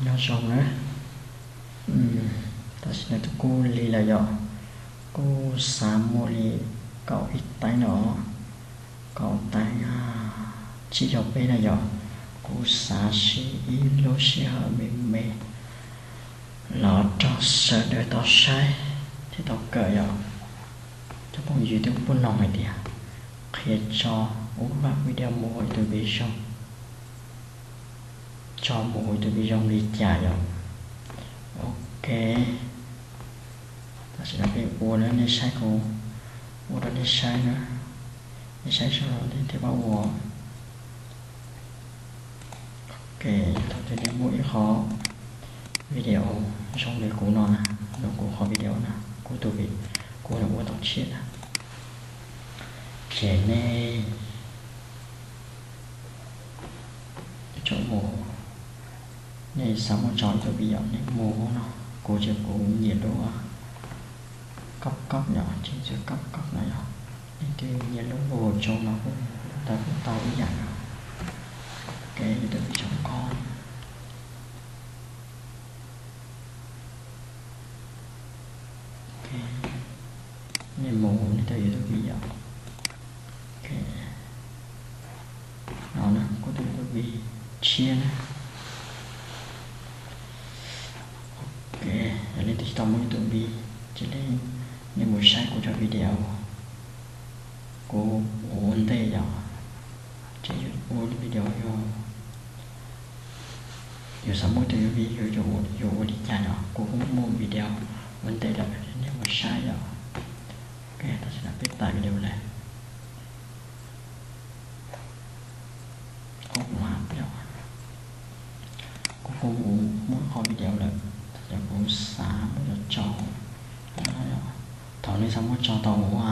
Nyob zoo na. Tam sim no twb kuj lig lawm yom, kuj xav muaj li kaum ib teev no, kaum teev tsib caug peb no yom. Kuv xav siv ib lub sij hawm me me los rau sawv daws tau saib thiab tau kawm yom. Cov phooj ywg twb kuj noog hais tias qhia tso ua vaj video mus ua YouTube zoo, tso mus ua YouTube zoo li cas yom. Ok, tam sim no peb ua na, nej saib kuv ua rau nej saib na, nej saib saib nej thiaj paub ua. Ok, thaum twg nej muaj ib qho video zoo li kuv no na, zoo kuv qhov video na, kuv tus vi, kuv ua tau tshiab na, ces nej tso mus, nej xav muab tso ib tug video nej mus no, kuv ces kuv nyiam lub Cốc cốc yom, tseem txwv cốc cốc no yom. Leej twg nyiam lub logo zoo no kuj tau, kuj tau ib yam no. Ok, YouTube vi tsoom koj. Ok, nej mus nej tau YouTube vi yom. Ok, no na, kuv tus YouTube vi tshiab na. Ok, yog leej twg tsis tau muaj YouTube vi, cia li nej mus saib kuv cov video, kuv ua ntej yom, ces ua video yog yus xav muaj tus YouTube vi yus yuav ua li cas yom, kuv kuj muaj video ua ntej lawm, nej mus saib yom. Ok, tam sim no peb tawm video lawm. Kuv kuj muaj qhov video lawm, yog kuv xav muab cov tso, thaum nej xav muab tso tau ua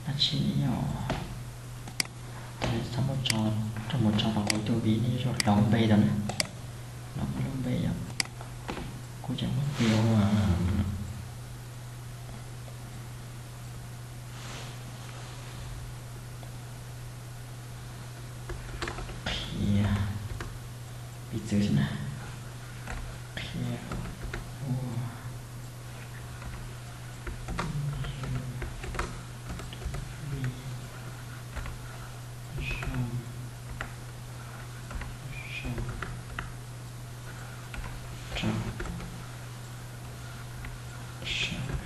dab tsi os, thaum nej xav muab tso, rau mus tso rau hauv YouTube vi nej yuav tsum hloov npe tau na, hloov lub npe yom. Kuv tseem muab tis ua qhia, piv txwv xwb na, qhia ua vi zoo, zoo rau sawv daws.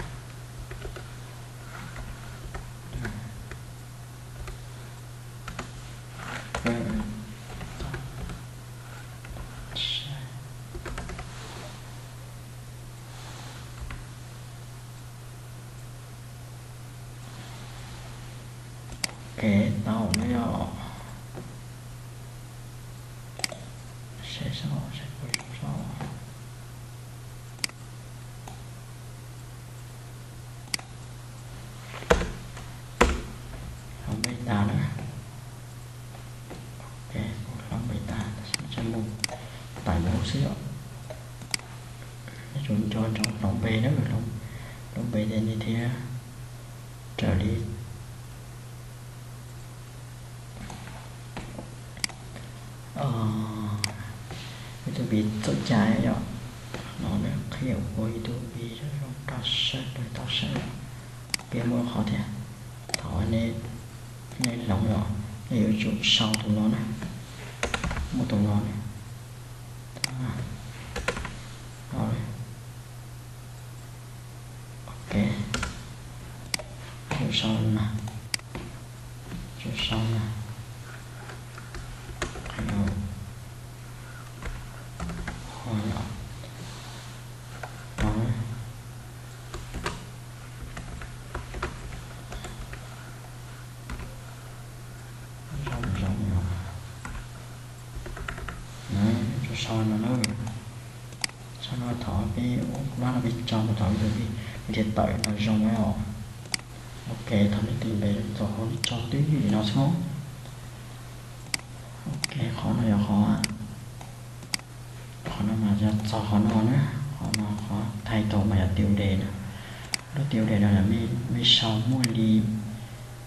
Ok, tau no yom. Saib saib puas zoo saib. Hloov npe tas na. Ok, kuv hloov npe tas, tab sis tsam mus tawm mus xwb yom. Nej tsum nco ntsoov hloov npe na, hloov npe ces nej thiaj raws li YouTube vi txoj cai yom. No qhia ua YouTube vi zoo zoo rau sawv daws tau saib. Peb muaj qhov thiab, thaum nej hloov yom, nej yuav tsum sau tus no na, muaj tus no na. Ok, tsum sau na, tsum sau na. Qhov no, qhov no, zoo zoo no, tsum sau no na. Sau no thov peb ua lab no peb tso mus thaum tus peb thiaj tawm no zoo os. Ok, thaum nej tis npe txog qhov nej tso twb li no xwb. Ok, qhov no yog qhov, qhov no mas yog txog qhov no na, qhov no qhov title mas yog tiêu đề na. Lub tiêu đề no yog mej sau muaj li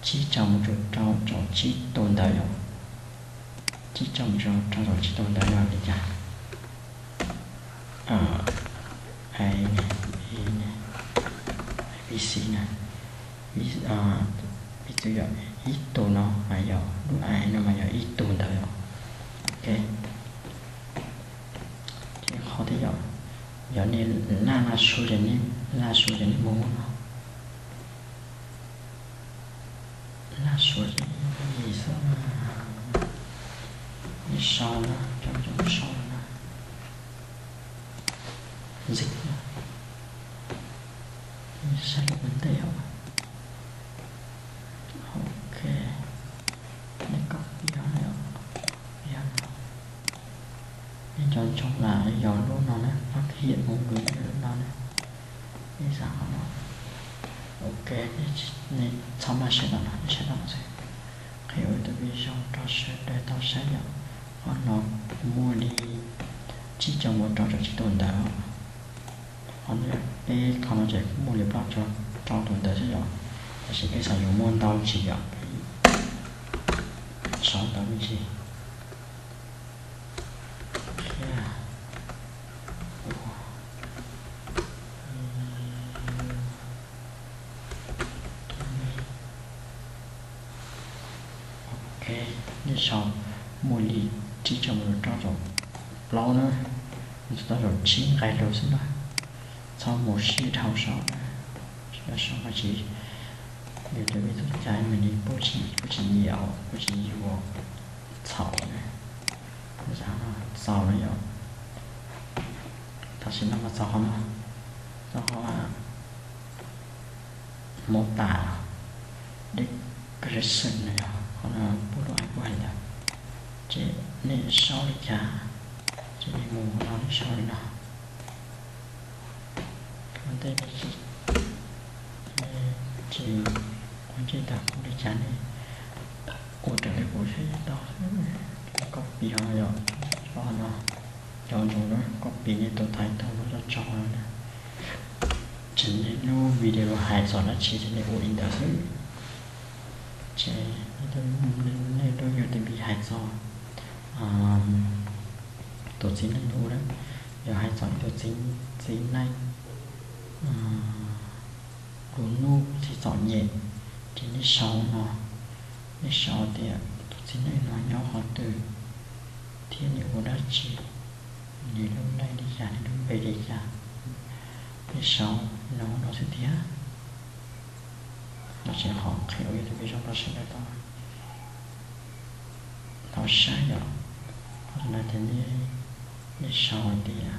tsib rau mus rau caum tsib tug ntawd yom. Tsib rau mus rau caum tsib tug ntawd yog li cas. Ib, ib txwm yog ib tug no mas yog lub ai no mas yog ib tug ntawd yom. Ok, ces qhov thiab yom, yog nej laj laj suav ces nej, laj suav ces nej mus no, laj suav ces nej xwb, nej sau na, cov cov sau na, ntxiv na, nej saib ua ntej os. Ok, nej copy no, copy no, nej nco ntsoov lam yog lub no na, phát hiện ngôn ngữ lub no na, nej xav qhov no. Ok, nej txhob maj saib tom no, nej saib tom no xwb. Qhia ua tus video zoo rau sawv daws tau saib yom. Qhov no muaj li tsib caug mus rau caum tsib tus ntawd. Qhov no peb qhov no ces muaj li plaub caug rau tus ntawd xwb yom. Tab sis peb xav yuav muaj ntau ntsis yom, sau ntau me ntsis thiab. Ok, nej sau muaj li tsib caug mus rau caum plaub na, mus txog rau caum tsib nqe lus xwb na. Txhob mus sib dhau sau na, sib dhau sau mas tsis, yus tus me tub cai mas nws kuj tsis, kuj tsis nyiam, kuj tsis yuav txhaum na. Kuv xav txaus no yom. Tam sim no mas txog qhov no, txog qhov mô tả, description no yog qhov no pub lub ai kuj hais ntawd. Ces nej sau li cas, ces nej mus no nej sau li no. Ua ntej nej tsis, nej tsis ua ntej tag kuv li cas nej ua raws li kuv seb tau. Copy ho yog, cov no, cov ntsoov na, copy nej tus title no tso tso no na. Ces nej lub video hais txog dab tsi ces nej ua li ntawd xwb. Ces nej lub YouTube hais txog tus txiv neej hu na, yog hais txog ib tus txiv neej lub hnub tsis txom nyem, ces nej sau no, nej sau tias tus txiv neej no nyob qhov twg thiab nws ua dab tsi, nws lub neej li cas, nws lub npe li cas, nej sau no no xwb tiag. No ces qhov qhia ua YouTube video rau sawv daws tau, tau saib yom. Qhov no ces nej sau hais tias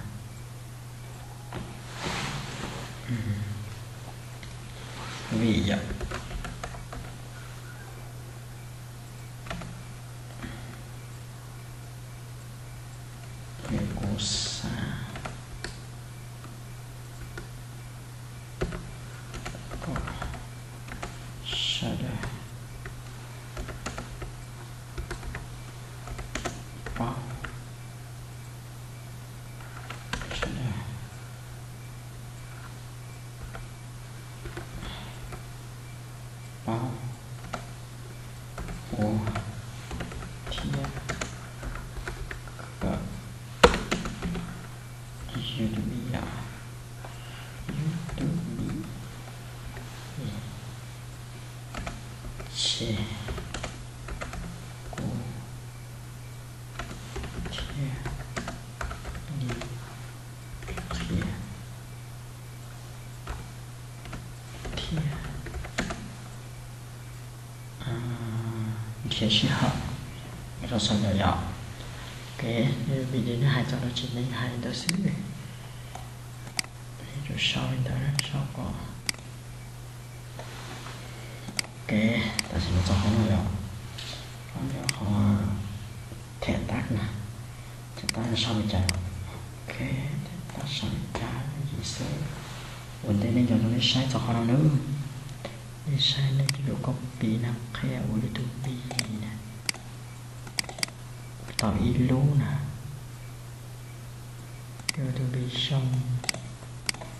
vim yom, vim kuv xav kom sawv daws paub, sawv daws paub ua thiab kawm YouTube yom, YouTube ces kuv thiaj li qhia thiab nrhiav sij hawm rau sawv daws yom. Ok, video nej hais txog dab tsi nej hais li ntawd xwb. Yuav tsum sau li ntawd, sau kom, ok, tam sim no txog qhov no yom, qhov no yog qhov thẻ tag na, thẻ tag no sau li cas, ok, thẻ tag sau li cas yim xwb. Ua ntej nej nco ntsoov nej saib txog qhov no nawb, nej saib nej yuav copy na, qhia ua YouTube na, tau ib lub na, YouTube zoo,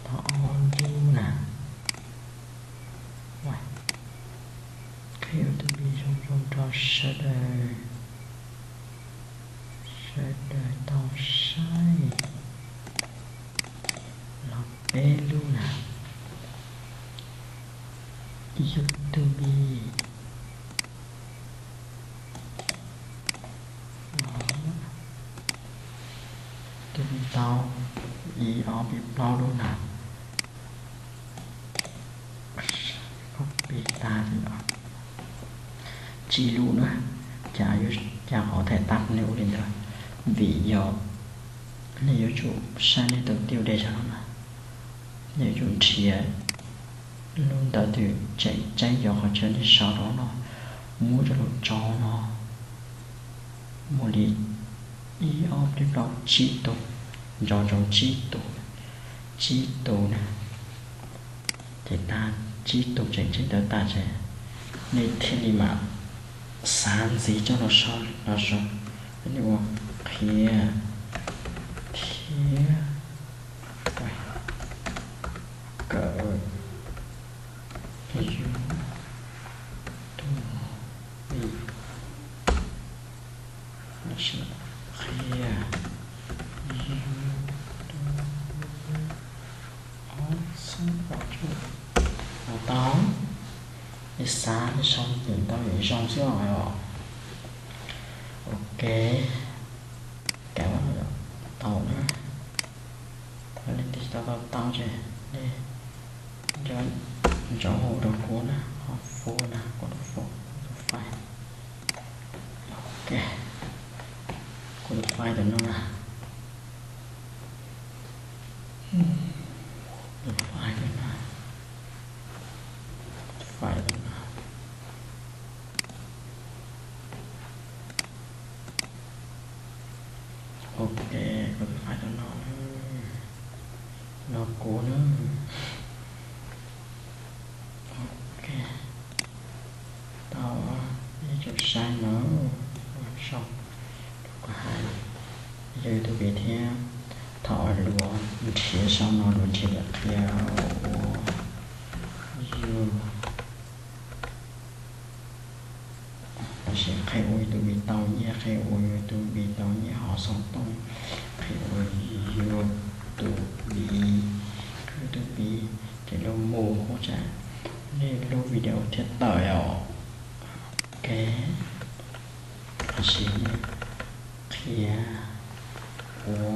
tau ob lub na. Qhia YouTube zoo zoo rau sawv daws, sawv daws tau saib los peb lub na. YouTube Tau ib ob peb plaub lub na. Copy tag li no. Tsib lub na. Cas, cas qhov thaij tab nej ua li ntawd? Vim yog nej yuav tsum saib nej tus tiêu đề saum no na. Nej yuav tsum nrhiav lub ntawv twg tseem ceeb, yog qhov chaw nej sau rau no, muab coj los tso no. Muaj li ib ob peb plaub tsib tus, nco ntsoov tsib tus, tsib tus na. Ces tag tsib tus tseem ceeb ntawd tas ces nej thiaj li mam xav ntxiv coj los sau los sau. Nej ua qhia thiab kawm YouTube, los sis qhia YouTube ob txhiab kaum cuaj. Tau, nej xav nej sau yeem tau yeem zoo xwb os. Ok, kav tau na. Thaum leej twg tsis tau tau tau ces nej nco ntsoov hu rau kuv na, ho fo na, kuv tus fo, kuv tus file. Ok, kuv tus file ntawm no na. Tus file ntawm no, tus file ntawm no. Ok, kuv tus file ntawm no na, no kuv na. Ok, tau, nej tsum saib no, ua zoo rau kuv hais, yog YouTube thiab. Thaum luag nrhiav sau no luag nrhiav qhia ua yus, los sis qhia ua YouTube tau nyiaj, qhia ua YouTube tau nyiaj hov xov tooj, qhia ua YouTube, YouTube ces luag mus ua cas nej lub video thiaj tawm os. Ok, los sis nej qhia ua,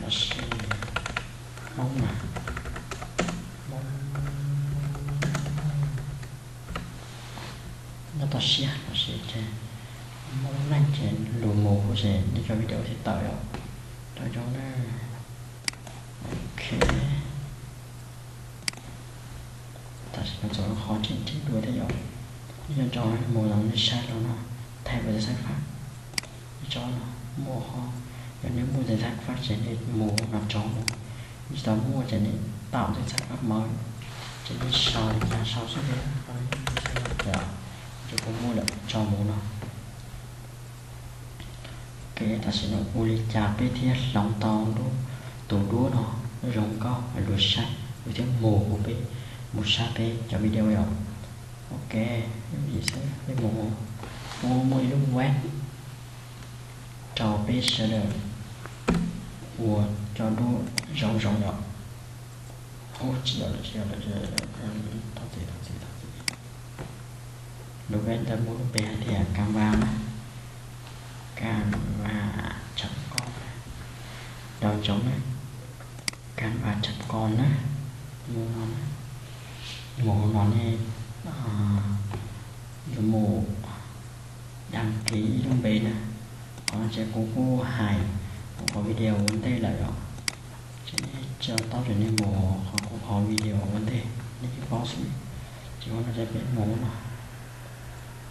los sis Hmoob na, Hmoob nyob toj siab los sis ces Hmoob neej ces luag mus ua ces nej cov video thiaj tawm os. Rau zoo na. Ok, tam sim no txog qhov tseem ceeb dua thiab yom. Nej nco ntsoov mus los nej saib los no, thaij ua zaj xab fab, ib tsob no muaj qhov, yog nej muaj zaj xab fab ces nej mus no tso mus, tsis tau muaj ces nej tạo zaj xab fab mới, ces nej sau li cas sau xwb li, ces kuv muaj lawm tso mus no. Ok, tam sim no ua li cas peb thiaj hloov tau lub, tus duab no zoo nkauj luag saib, luag thiaj mus ua peb, mus saib peb cov video yom. Ok, ib yam xwb peb mus ua muaj ib lub web rau peb sawv daws ua cov duab zoo zoo yom. Ub, tsis yog lawm, tsis yog lawm, tsis yog lawm, thov txim, thov txim, thov txim. Lub web ntawd muaj lub npe hais tias Canva na, Canva chấm com, nco ntsoov na, Canva chấm com na, mus no na, mus no nej yuav mus đăng ký ib lub npe na. Qhov no ces kuv kuj hais kuv qhov video ua ntej lawm os. Ces nej tsis tau ces nej mus qhov kuv qhov video ua ntej nej thiaj paub xwb. Ces ua no ces peb mus no,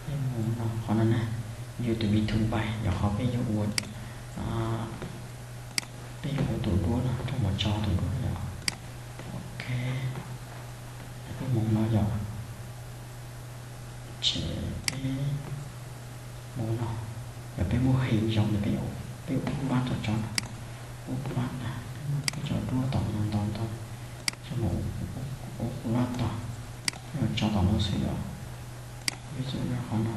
peb mus no qhov no na, YouTube Video Bay yog qhov peb yuav ua, peb yuav ua tus duab no, rau mus tso tus duab no yom. Ok, peb mus no yom. Ces peb mus no, yog peb muaj hình zoo ces peb, peb ua lab tom tso no, ua lab na, peb muaj peb cov duab tom no ntau ntau, ces mus ua lab tom, tso tom no xwb yom. Vis dụ yog qhov no,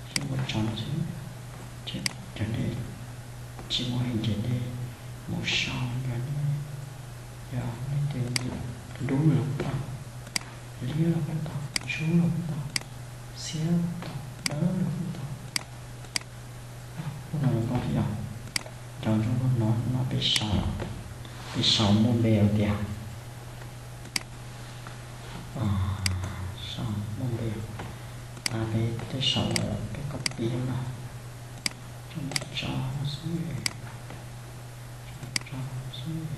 ces muab tso no xwb, ces cov nej tsis muaj hình ces nej mus sau, yog nej, yog leej twg nyiam dub los kuj tau, liab los kuj tau, ntsuab los kuj tau, xiab los kuj tau, dawb los kuj tau. Ub, no zoo nkauj thiab yom. Peb sau, peb sau muaj npe tias, sau muaj npe, tas peb tej sau lawm peb copy no, tso xwb, tso xwb.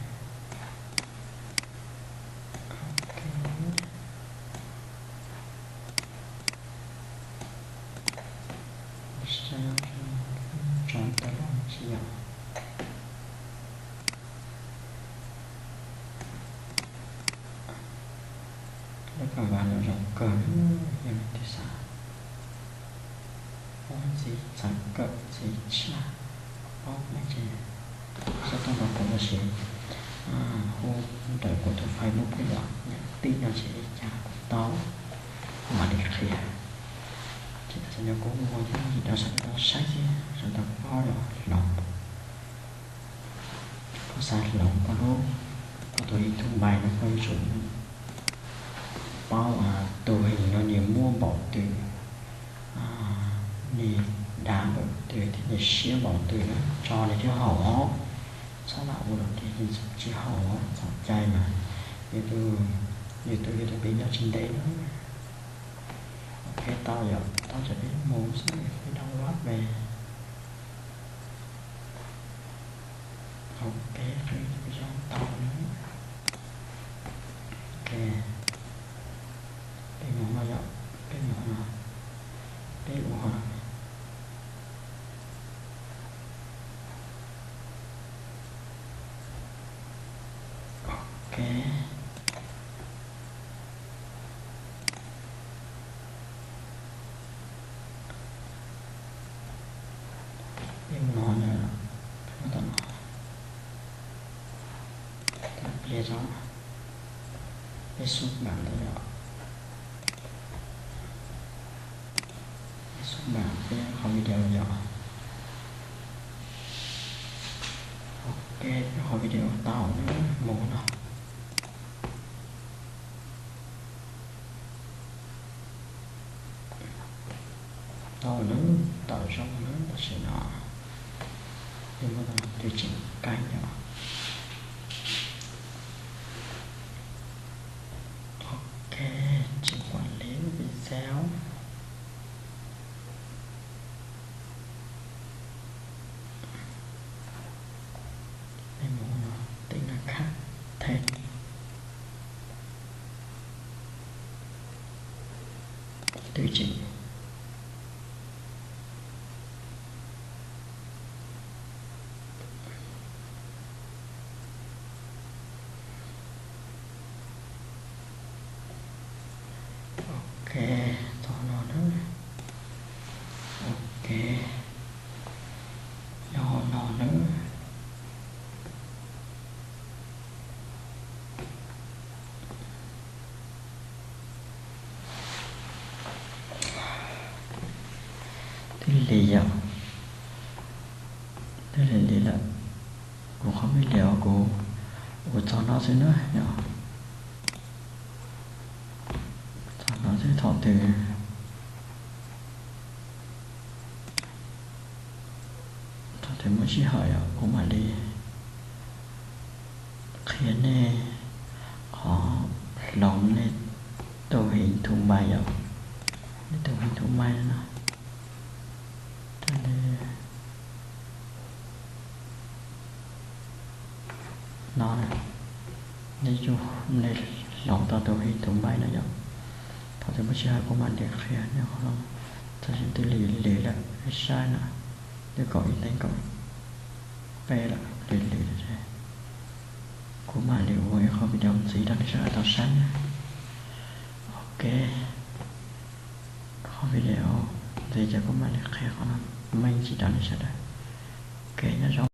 Tso ntawm no tsis yog. Lub kab vas no zoo kawg, yog leej twg xav paub ntxiv, xav kawm ntxiv tshaj, paub me ntsis, xav tau nrog kuv los sis hu ntawm kuv tus Facebook yom, niam tij no ces li cas kuv tau, kuv mam li qhia. Ces tam sim no kuv mus ua ib yam dab tsi rau sawv daws tau saib thiab sawv daws tau paub los hloov. Koj xav hloov koj lub, koj tus YouTube no koj yuav tsum paub tus heev no nws muaj npaum twg, nws dav npaum twg thiab nws siab npaum twg na, tso nws thiaj haum os. Txhob lam ua los tias nws tsis haum, txhaum cai mas yus tus, yus tus YouTube no tsis ntev na. Ok, tau yom, tau ces peb mus xwb, peb download về. Ok, qhib zoo tau na. Ok, peb mus no yom, peb mus no, peb ua no. Ok. Peb mus no na, peb mus tom no, tab pliag tso, peb xub npam ntawd yom, peb xub npam peb qhov video yom. Ok, peb qhov video tau na, mus no. Tau lawm, tau zoo lawm tam sim no. Peb muab tau tws tseem kaib yom. Ok, tseem quản lý video. Peb mus no, tính năng khác thêm. Tws tseem Ok, txog no na. Ok, yog no na. Twb lig yom, twb lig lig lawm. Kuv qhov video kuv ua txog no xwb na yom. Txog no xwb, thaum twg, thaum twg muaj sij hawm yom kuv mam li qhia nej qhov hloov nej tus heev thu mais yom, nej tus heev thu mais no. No, nej yug, nej hloov tau tus heev thu mais no yom. Thaum twg muaj sij hawm kuv mam li qhia nej qhov no. Tam sim twb lig lig lawm, nej saib no, twb kaum ib teev kaum peb lawm, lig lig lawm. Kuv mam li ua ib qho video ntxiv rau nej sawv daws tau saib na. Ok, qhov video ntxiv ces kuv mam li qhia qhov no meej ntsis rau nej sawv daws. Ok, nyob zoo.